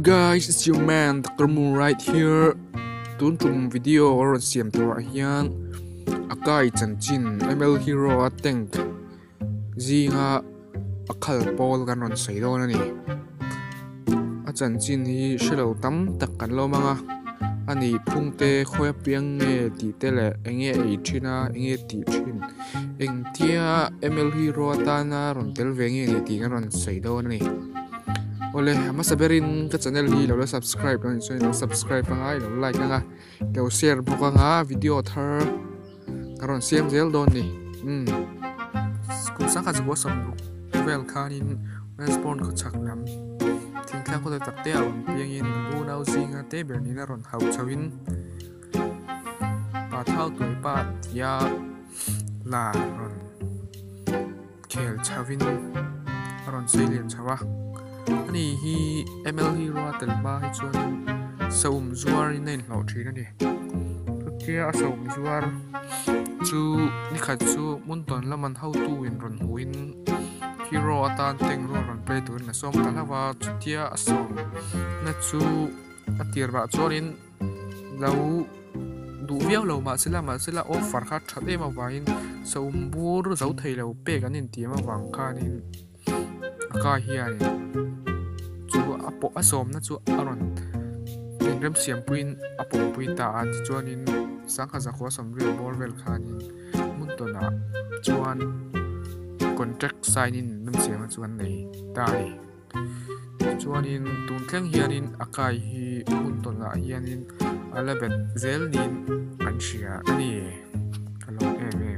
guys, it's your man Dr. Moon right here. Tun tum video a rawn siam turah hian Akai chanchin ML Hero a tank zinga a khal pawl kan rawn sawi dawn a ni. A chanchin hi hrelo tam tak kan lo mang a, a nih phung te khawi apiang nge tih te leh eng nge ei thin a, eng nge tih thin, engtia ML Hero atana rawn tel ve nge ni tih kan rawn sawi dawn a ni. Awle a hmasa berin ka channel hi lo la subscribe lo nih chuan i lo subscribe anga i lo like anga i lo share bawk anga video thar ka rawn siam zel dawn ni umm kum sangha chu sawm ruk vel khanin Westbourne khawchhak lam thingtlang khaw tak te ah rawn piangin unau zinga te ber niin a rawn hauh chhoin pa thau tuai pa tia la rawn khel chhoin a rawn sei lian chho a ani hi ml hero a tel hma hi chuanin saum zuarin a inhlawh thin a ni chutia a saum zuar chu nikhat chu hmun tawn lam an hotu in rawn hmuhin hero atan tank rual rawn play turin a sawm ta hlauh a chutia a sawm na chu a tir vah chuanin. Lo duh viau lo mahsela mahsela offer kha that em avangin sawm bur zo thei lo pek an intiam avang khanin a ka hianin chu a pawh a sawmna chu a rawn inremsiam puiin a pawmpui ta a tichuanin sangha zakua sawmriat bawr vel khanin hmun tawnah chuan contract sign in inremsiamna chu an nei ta a ni. Tichuanin tun thleng hianin a kai hi hmun tawnah hianin a la bet zel niin an hria a ni. Ka lawm em em.